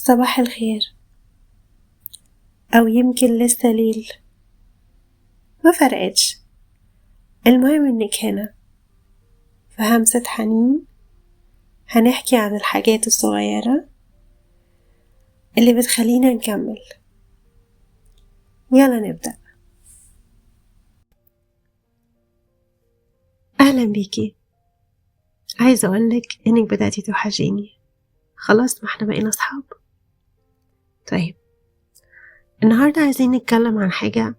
صباح الخير، أو يمكن لسه ليل، ما فرقتش، المهم إنك هنا في همسة حنين. هنحكي عن الحاجات الصغيرة اللي بتخلينا نكمل. يلا نبدأ. أهلا بيكي. عايزة أقولك إنك بدأتي توحشيني، خلاص ما احنا بقينا أصحاب. طيب النهاردة عايزين نتكلم عن حاجة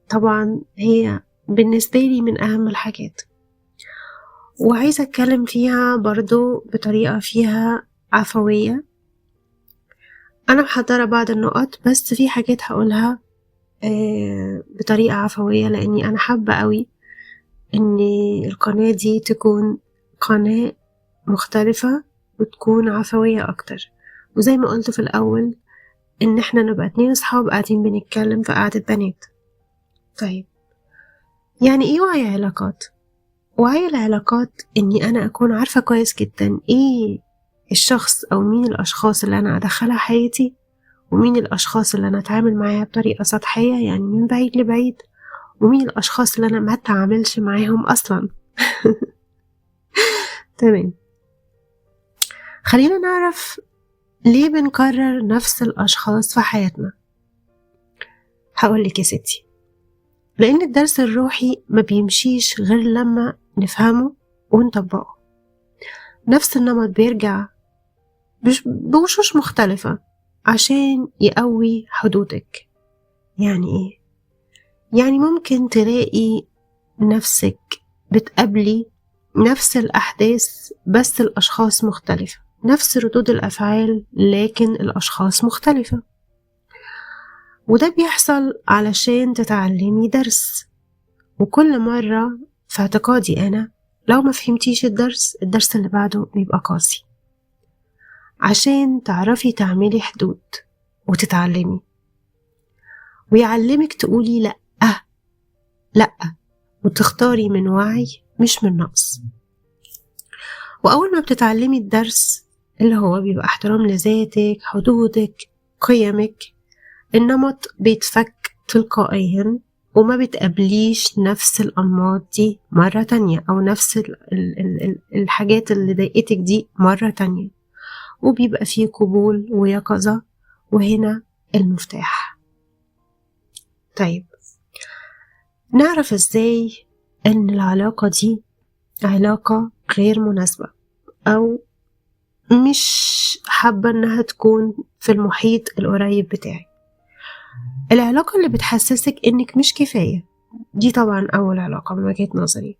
طبعا هي بالنسبة لي من أهم الحاجات، وعايزة أتكلم فيها برضو بطريقة فيها عفوية. أنا محضرة بعض النقط، بس في حاجات هقولها بطريقة عفوية، لأني أنا حابة قوي إن القناة دي تكون قناة مختلفة وتكون عفوية أكتر. وزي ما قلت في الأول إن إحنا نبقى 2 أصحاب قاعدين بنتكلم في قعدة بنات. طيب يعني إيه وعي علاقات؟ وعي العلاقات إني أنا أكون عارفة كويس جدا إيه الشخص أو مين الأشخاص اللي أنا أدخلها حياتي، ومين الأشخاص اللي أنا أتعامل معاها بطريقة سطحية، يعني من بعيد لبعيد، ومين الأشخاص اللي أنا ما أتعاملش معاهم أصلا. تمام، خلينا نعرف ليه بنكرر نفس الأشخاص في حياتنا. هقولك يا ستي، لأن الدرس الروحي ما بيمشيش غير لما نفهمه ونطبقه. نفس النمط بيرجع بوشوش مختلفة عشان يقوي حدودك. يعني إيه؟ يعني ممكن تلاقي نفسك بتقابلي نفس الأحداث بس الأشخاص مختلفة، نفس ردود الأفعال لكن الأشخاص مختلفة. وده بيحصل علشان تتعلمي درس. وكل مرة في اعتقادي أنا لو ما فهمتيش الدرس اللي بعده بيبقى قاسي، عشان تعرفي تعملي حدود وتتعلمي، ويعلمك تقولي لأ لأ، وتختاري من وعي مش من نقص. وأول ما بتتعلمي الدرس اللي هو بيبقى احترام لذاتك، حدودك، قيمك، النمط بيتفك تلقائيا، وما بتقابليش نفس الأنماط دي مرة تانية، أو نفس الحاجات اللي ضايقتك دي مرة تانية، وبيبقى فيه قبول ويقظة، وهنا المفتاح. طيب نعرف ازاي ان العلاقة دي علاقة غير مناسبة، او مش حابة انها تكون في المحيط القريب بتاعي؟ العلاقة اللي بتحسسك انك مش كفاية، دي طبعا اول علاقة من وجهة نظري.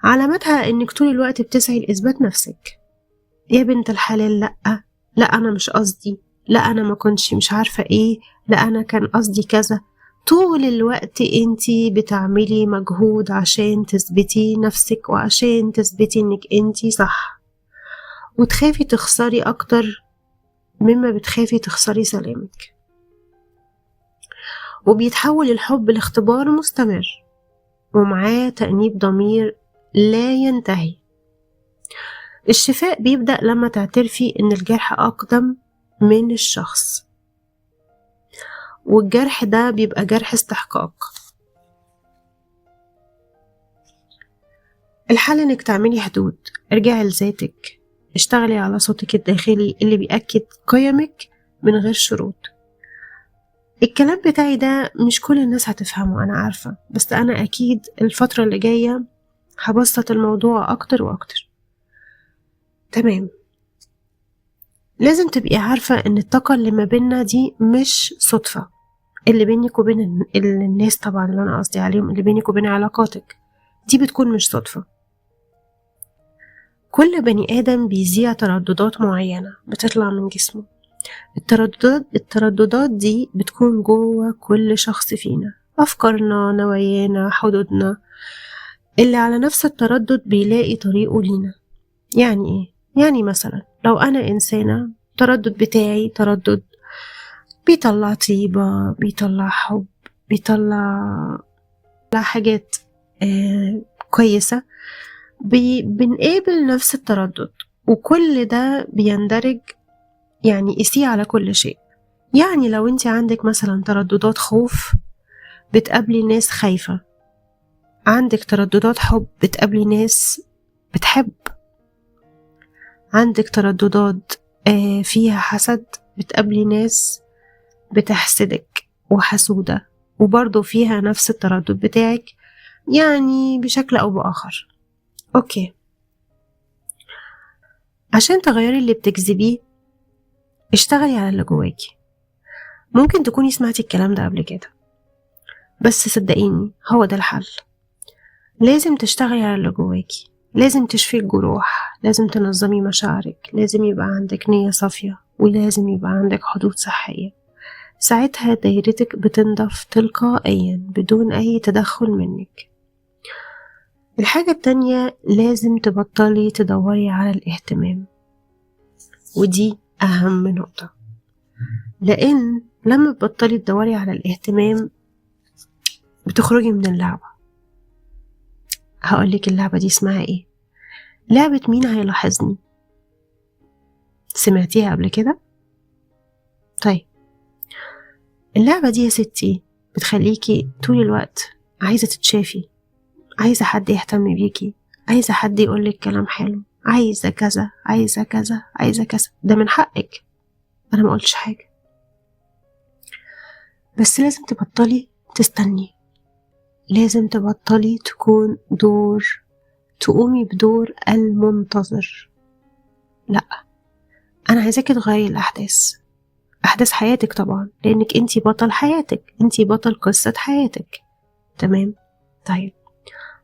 علامتها انك طول الوقت بتسعي لإثبات نفسك. يا بنت الحلال، لأ لأ انا مش قصدي، لأ انا ما كنتش مش عارفة ايه، لأ انا كان قصدي كذا. طول الوقت انتي بتعملي مجهود عشان تثبتي نفسك، وعشان تثبتي انك انتي صح، وتخافي تخسري اكتر مما بتخافي تخسري سلامك. وبيتحول الحب لاختبار مستمر، ومعاه تأنيب ضمير لا ينتهي. الشفاء بيبدأ لما تعترفي ان الجرح أقدم من الشخص، والجرح ده بيبقى جرح استحقاق. الحل انك تعملي حدود، ارجعي لذاتك، اشتغلي على صوتك الداخلي اللي بيأكد قيمك من غير شروط. الكلام بتاعي ده مش كل الناس هتفهمه، أنا عارفة، بس أنا أكيد الفترة اللي جاية هبسط الموضوع أكتر وأكتر. تمام، لازم تبقي عارفة إن الطاقة اللي ما بيننا دي مش صدفة. اللي بينك وبين الناس طبعا اللي أنا قصدي عليهم، اللي بينك وبين علاقاتك دي بتكون مش صدفة. كل بني آدم بيذيع ترددات معينة بتطلع من جسمه. الترددات دي بتكون جوه كل شخص فينا، أفكارنا، نوايانا، حدودنا. اللي على نفس التردد بيلاقي طريقه لينا. يعني إيه؟ يعني مثلا لو أنا إنسانة التردد بتاعي تردد بيطلع طيبة، بيطلع حب، بيطلع حاجات كويسة، بنقابل نفس التردد، وكل ده بيندرج يعني قيسيه على كل شيء. يعني لو انت عندك مثلا ترددات خوف بتقابلي ناس خايفة، عندك ترددات حب بتقابلي ناس بتحب، عندك ترددات فيها حسد بتقابلي ناس بتحسدك وحسودة وبرضو فيها نفس التردد بتاعك، يعني بشكل أو بآخر. أوكي، عشان تغيري اللي بتجذبيه اشتغلي على اللي جواكي. ممكن تكوني سمعتي الكلام ده قبل كده، بس صدقيني هو ده الحل. لازم تشتغلي على اللي جواكي، لازم تشفي الجروح، لازم تنظمي مشاعرك، لازم يبقى عندك نية صافية، ولازم يبقى عندك حدود صحية. ساعتها دايرتك بتنضف تلقائيا بدون أي تدخل منك. الحاجة التانية، لازم تبطلي تدوري على الاهتمام، ودي أهم نقطة، لأن لما تبطلي تدوري على الاهتمام بتخرجي من اللعبة. هقولك اللعبة دي اسمها ايه؟ لعبة مين هيلاحظني. سمعتيها قبل كده؟ طيب اللعبة دي يا ستي بتخليكي طول الوقت عايزة تتشافي، عايزة حد يهتم بيكي، عايزة حد يقولك كلام حلو، عايزة كذا عايزة كذا عايزة كذا. ده من حقك، أنا ما قلتش حاجة، بس لازم تبطلي تستني، لازم تبطلي تكون دور، تقومي بدور المنتظر. لا، أنا عايزاكي تغيري الأحداث، أحداث حياتك طبعا، لأنك أنتي بطل حياتك، أنتي بطل قصة حياتك. تمام؟ طيب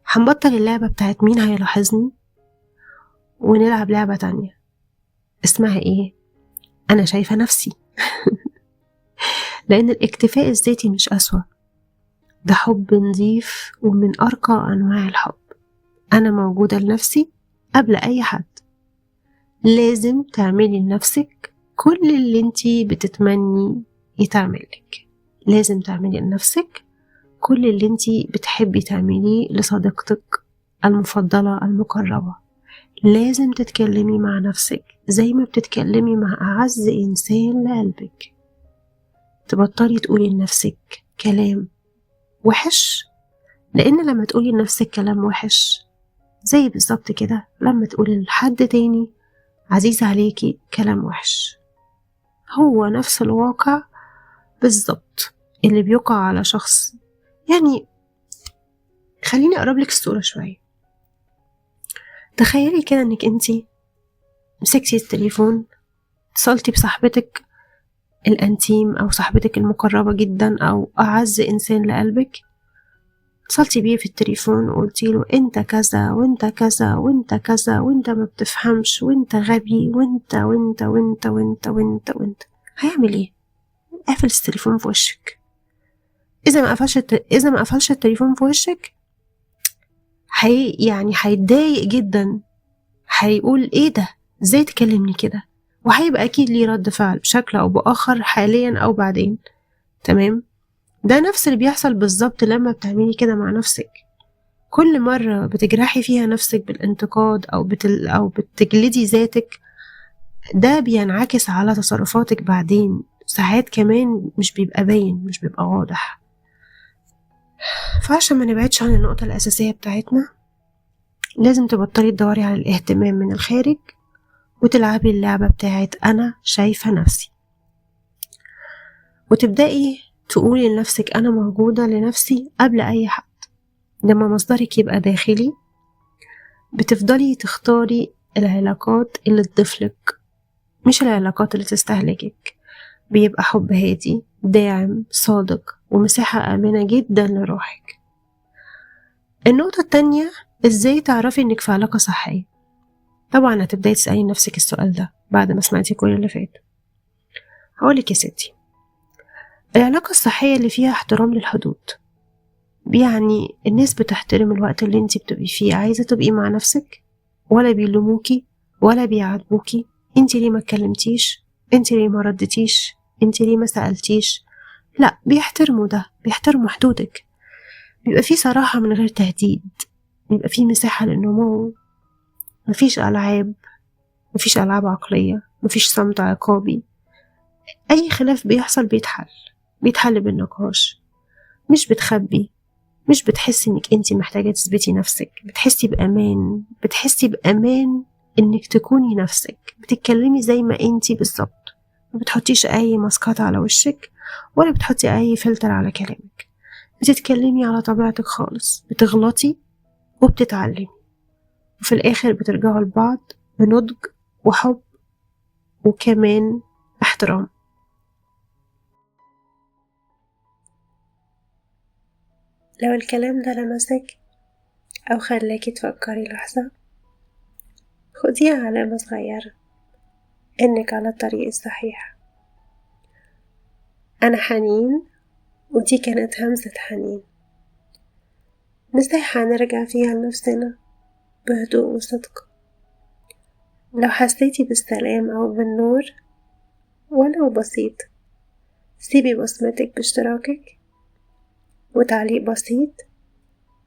هنبطل اللعبة بتاعت مين هيلاحظني ونلعب لعبة تانية اسمها إيه؟ أنا شايفة نفسي. لأن الاكتفاء الذاتي مش أسوأ، ده حب نظيف ومن أرقى أنواع الحب. أنا موجودة لنفسي قبل أي حد. لازم تعملي لنفسك كل اللي انتي بتتمني يتعملك، لازم تعملي لنفسك كل اللي انتي بتحبي تعمليه لصديقتك المفضلة المقربة. لازم تتكلمي مع نفسك زي ما بتتكلمي مع أعز إنسان لقلبك. تبطلي تقولي لنفسك كلام وحش، لأن لما تقولي لنفسك كلام وحش زي بالظبط كده لما تقولي لحد تاني عزيز عليكي كلام وحش، هو نفس الواقع بالظبط اللي بيقع على شخص. يعني خليني أقرب لك الصورة شوية. تخيلي كده انك انتي مسكتي التليفون، اتصلتي بصاحبتك الانتيم او صاحبتك المقربة جدا او اعز انسان لقلبك، اتصلتي بيه في التليفون وقلتي له انت كذا وانت كذا وانت كذا وانت ما بتفهمش وانت غبي وانت وانت وانت وانت وانت وانت. هيعمل ايه؟ قافل التليفون في وشك. اذا ما قفلش التليفون في وشك يعني هيتضايق جدا، هيقول ايه ده، ازاي تكلمني كده، وهيبقى اكيد ليه رد فعل بشكل او باخر حاليا او بعدين. تمام؟ ده نفس اللي بيحصل بالظبط لما بتعملي كده مع نفسك. كل مرة بتجرحي فيها نفسك بالانتقاد او بتجلدي ذاتك، ده بينعكس على تصرفاتك بعدين. ساعات كمان مش بيبقى باين، مش بيبقى واضح. فعشان ما نبعدش عن النقطة الأساسية بتاعتنا، لازم تبطلي تدوري على الاهتمام من الخارج وتلعبي اللعبة بتاعت أنا شايفة نفسي، وتبدأي تقولي لنفسك أنا موجودة لنفسي قبل أي حد. لما مصدرك يبقى داخلي بتفضلي تختاري العلاقات اللي تضيفلك مش العلاقات اللي تستهلكك. بيبقى حب هادي داعم صادق ومساحة آمنة جدا لروحك. النقطة التانية، ازاي تعرفي انك في علاقة صحية؟ طبعا هتبدأي تسألي نفسك السؤال ده بعد ما سمعتي كل اللي فات. هقولك يا ستي، العلاقة الصحية اللي فيها احترام للحدود، يعني الناس بتحترم الوقت اللي انتي بتبقي فيه عايزة تبقي مع نفسك، ولا بيلوموكي ولا بيعاتبوكي، انتي ليه ما اتكلمتيش، انتي ليه ما ردتيش، انتي ليه ما سألتيش. لا، بيحترموا ده، بيحترموا حدودك. بيبقى فيه صراحة من غير تهديد، بيبقى فيه مساحة للنمو، مفيش ألعاب، مفيش ألعاب عقلية، مفيش صمت عقابي. أي خلاف بيحصل بيتحل بالنقاش. مش بتخبي، مش بتحسي إنك أنت محتاجة تثبتي نفسك، بتحسي بأمان، بتحسي بأمان إنك تكوني نفسك، بتتكلمي زي ما أنت بالظبط، ما بتحطيش أي ماسكات على وشك ولا بتحطي أي فلتر على كلامك، بتتكلمي على طبيعتك خالص، بتغلطي وبتتعلمي، وفي الآخر بترجعوا لبعض بنضج وحب وكمان احترام. لو الكلام ده لمسك أو خلاكي تفكري لحظة، خديها علامة صغيرة إنك على الطريق الصحيح. أنا حنين، ودي كانت همسة حنين، مساحة نرجع فيها لنفسنا بهدوء وصدق. لو حسيتي بالسلام أو بالنور ولو بسيط، سيبي بصمتك باشتراكك وتعليق بسيط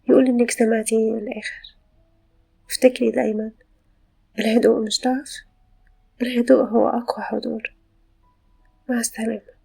يقول إنك سمعتيني للآخر. افتكري دايما، الهدوء مش ضعف، الهدوء هو أقوى حضور. مع السلامة.